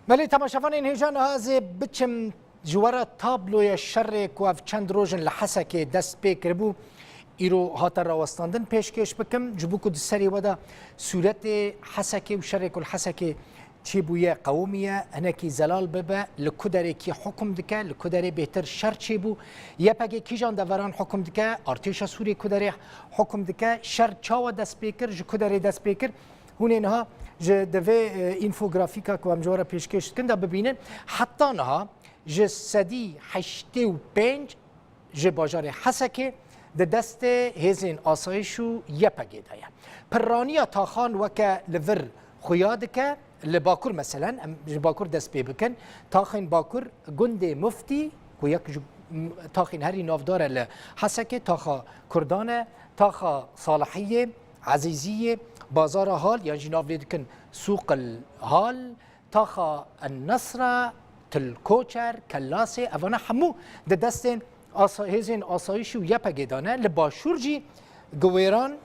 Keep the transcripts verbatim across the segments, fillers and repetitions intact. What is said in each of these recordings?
Belê temaşevanên hêja, niha ez ê biçim ji we re tabloya şerê ku ev çend roj in li Hesekê dest pê kiribû, îro hate rawestandin pêşkêş bikim. Ji bo ku di serê we de sûretê Hesekê û şerê ku li Hesekê çêbûye qewimiye, hinekî zelal bibe, li ku derê kî hukm dike, li ku derê bêhtir şer çêbû, Y P G kîjan deveran hukm dike, artêşa Sûriyê ku derê hukm dike, şer çawa dest pê kir, ji ku derê dest pê kir. Hûn ê niha ji di vê, e, înfografîka ku em ji we re pêşkêş dikin de bibînin. Heta niha ji sedî heştê û pênc ji bajarê Hesekê di destê hêzên asayîş û Y P G de ye. Pirraniya taxan weke li vir xuya dike. Li Bakur meselen, em ji Bakur dest pê bikin. Taxên Bakur, gundê Muftî, ku yek ji, m-, taxên herî navdar e li Hesekê, taxa Kurdan e, taxa Salihiyê, Ezîziyê, Bazara Hal, yan jî nav lê dikin Sûqil Hal, taxa En Nesra, Til Koçer, Kellasê, evana hemû di destên asa-, hêzên asayîşî û Y P G de ne. Li Başûr jî Giwêran,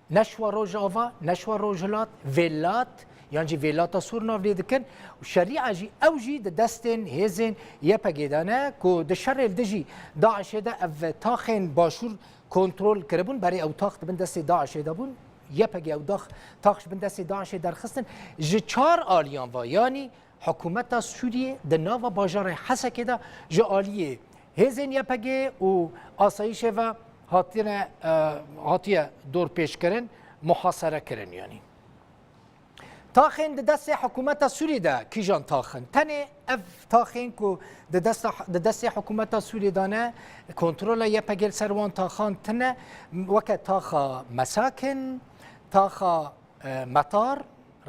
Neşwa Rojava, Neşwa Rojhilat, Vêlat, yan jî Vêlata Sûr nav lê dikin û şerîa jî, ew jî di destên hêzên Y P G de ne ku di şerê li dijî DAIŞê de ev taxên Başûr kontrol kiribûn, berê ew tax di bin destê DAIŞê de bûn, Y P G ew dax, tax ji bin destê DAIŞê derxistin. Ji çar aliyan ve, yanî hikûmeta Sûriyê di nava bajarê Hesekê de ji aliyê hêzên Y P G û asayîşê ve hatine, e, hatiye dorpêçkirin, muhasere kirin yanî. Taxên di destê hikûmeta Sûriyê de kîjan tax in? Tenê ev taxên ku di desta, di destê hikûmeta Sûriyê de ne, kontrola Y P G li ser wan taxan tune, weke taxa Mesakin, taxa, e, Metar,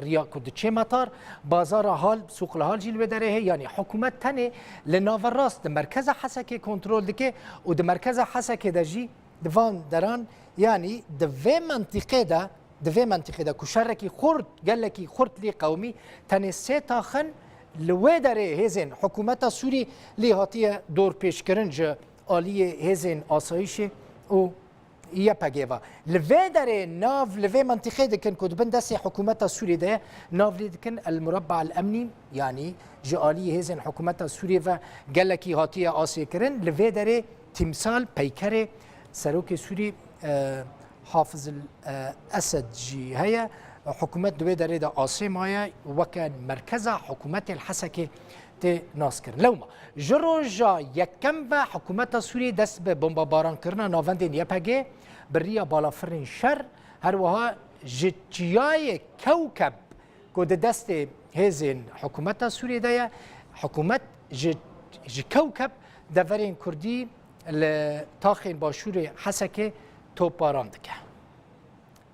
riya ku diçê Metar, Bazara Hal, Sûqla Hal jî li wê derê heye. Yanî hikûmet tenê li naverast, di merkeza Hesekê kontrol dike û di merkeza Hesekê de jî di van deran, yanî di vê mentiqê de, di vê mentiqê de ku şerekî xurt, gelekî xurt lê qewimî, tenê sê tax in li wê derê hêzên hikûmeta Sûrî lê hatiye dorpêçkirin ji aliyê hêzên asayîşê û Y P G ve. Li vê derê nav li vê mentiqê dikin ku di bin destê hikûmeta Sûrî de ye, nav lê dikin El Murabba El Emnî, yanî ji aliyê hêzên hikûmeta Sûrî ve gelekî hatiye asê kirin. Li vê derê tîmsal, peykerê serokê Sûrî, e, Hafiz El, e, Esed jî heye. Hikûmet di wê derê de asê maye, weke merkeza hikûmetê li Hesekê tê naskirin. Lewma ji roja yekem ve hikûmeta Sûriyê dest bi bombabarankirina navendên Y P G, bi riya balafirên şer, her wiha ji çiyayê Kewkeb ku di destê hêzên hikûmeta Sûriyê de ye, hikûmet ji, ji Kewkeb deverên Kurdî li taxên başûrê Hesekê topbaran dike.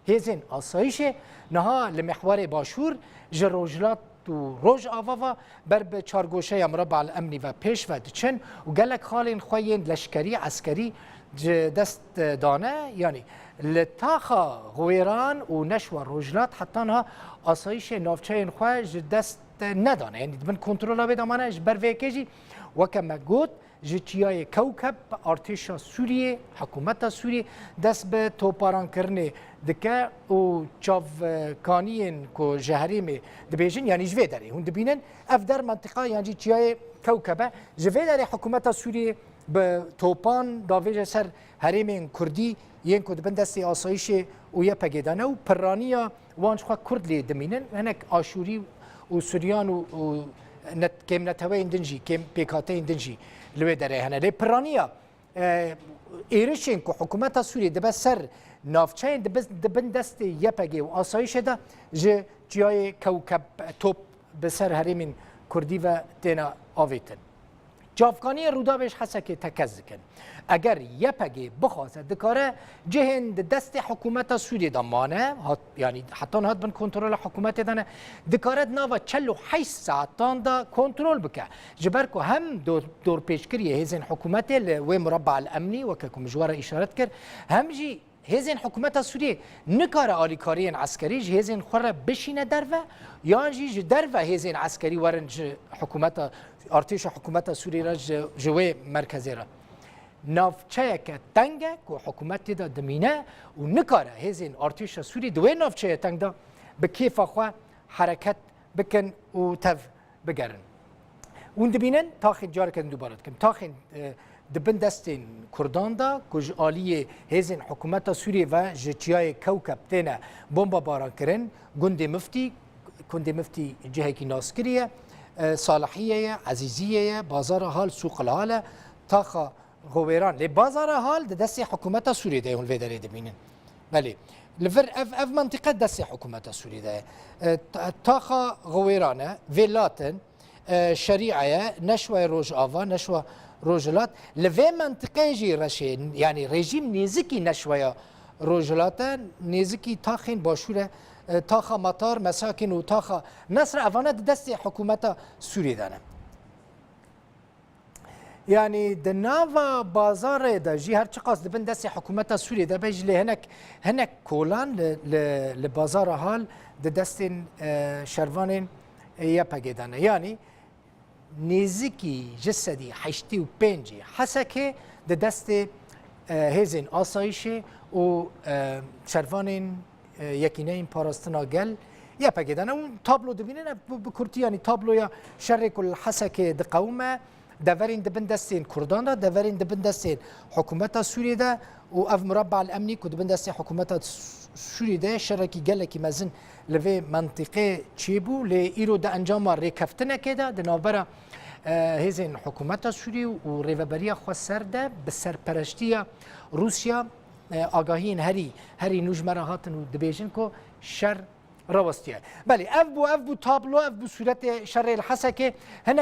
Hêzên asayîşê niha li mihwarê başûr ji rojhilat û rojava ve ber bi çargoşeya Murabba El Emnî ve pêş ve diçin û gelek xalên xwe yên leşkerî, eskerî ji dest dane. Yanî li taxa Xwêran û Neşwa Rojhilat heta niha asayîşê navçeyên xwe ji dest nedane. Yanî di bin kontrola wê de mane. Ji ber vê yekê jî, weke me got, ji çiyayê Kewkeb artêşa Sûriyê, hikûmeta Sûriyê dest bi toparankirinê dike û çavkaniyên ku ji herêmê dibêjin, yanî ji vê derê hûn dibînin, ev der mentiqa yan jî çiyayê Kewkeb e. Ji vê derê hikûmeta Sûriyê bi topan davêje ser herêmên Kurdî yên ku di bin destê asayîşê û Y P G de ne û pirraniya wan ji xwe Kurd lê dimînin. Hinek Aşûrî û Suryan û, û net-, kêmneteweyên din jî, kêm pêkhateyên din jî li wê derê hene. Lê pirraniya, e, êrişên ku hikûmeta Sûriyê dibe ser navçeyên di bin, di bin destê Y P G û asayîşê de ji çiyayê Kewkeb top bi ser herêmên Kurdî ve têne avêtin. Çavkaniyên Rûdawê ji Hesekê tekez dikin. Eger Y P G bixwaze, dikare cihên di destê hikûmeta Sûriyê de mane, hat, yanî heta niha di bin kontrola hikûmetê de ne, dikare di nava çel û heşt saetan de kontrol bike. Ji ber ku hem dor-, dorpêçkiriyê hêzên hikûmetê li wê Murabba El Emnî, weke ku min ji we re îşaret kir, hem jî hêzên hikûmeta Sûriyê nikare alîkariyên eskerî ji hêzên xwe re bişîne derve, yan jî ji derve hêzên eskerî werin ji hikûmeta, artêşa hikûmeta Sûriyê re ji, ji wê merkezê re. Navçeyeke teng e ku hikûmet tê de dimîne û nikare hêzên artêşa Sûriyê di wê navçeyê teng de bi kêfa xwe hereket bikin û tev bigerin. Hûn dibînin, taxên, careke din dubare dikim, taxên, e, di bin destên Kurdan de ku ji aliyê hêzên hikûmeta Sûriyê ve ji çiyayê Kewkeb têne bombabaran kirin, gundê Miftî, gundê Miftî cihekî naskirî ye, e, Salihiyê ye, Ezîziyê ye, Bazara Hal, Sûqil Hal e, taxa Xwêran. Lê Bazara Hal di destê hikûmeta Sûriyê de ye, hûn vê derê dibînin. Belê. Li vir ev, ev mentiqe destê hikûmeta Sûriyê de ye. E, ta-, taxa Xwêran e, Vêlat in, e, Şerîa ye, Neşwayê Rojava, Neşwa Rojhilat. Li vê mentiqeyê jî reşê, yanî rejîm nêzikî Neşwaya Rojhilat e, nêzikî taxên başûr e, e, taxa Matar, Mesakin û taxa Nesra, evane di destê hikûmeta Sûriyê de ne. Yanî di nava bazarê de jî her çiqas di bin destê hikûmeta Sûriyê de be jî lê hinek, hinek kolan li, li, li bazara Hal di destên, e, şervanên, e, Y P G de ne. Yanî nêzikî ji sedî heştê û pêncê Hesekê di destê, e, hêzên asayişê û, e, şervanên, e, Yekîneyên Parastina Gel, Y P G de ne. Û tablo dibînin, ev bi, bi kurtî, yanî tabloya şerê ku li Hesekê diqewime, deverên di bin destên Kurdan de, deverên di bin destên hikûmeta Sûriyê de û ev murabba el emnî ku di bin destê hikûmeta Sûriyê de ye, şerekî gelekî mezin li vê mentiqê çêbû, lê îro di encama rêkeftinekê de di navbera, e, hêzên hikûmeta Sûriyê û Rêveberiya Xweser de bi serpereştiya Rûsya, e, agahiyên herî, herî nû ji me re hatin û dibêjin ku şer rawestiye. Belê, ev bû, ev bû tablo, ev bû sûretê şerê li Hesekê. Hinek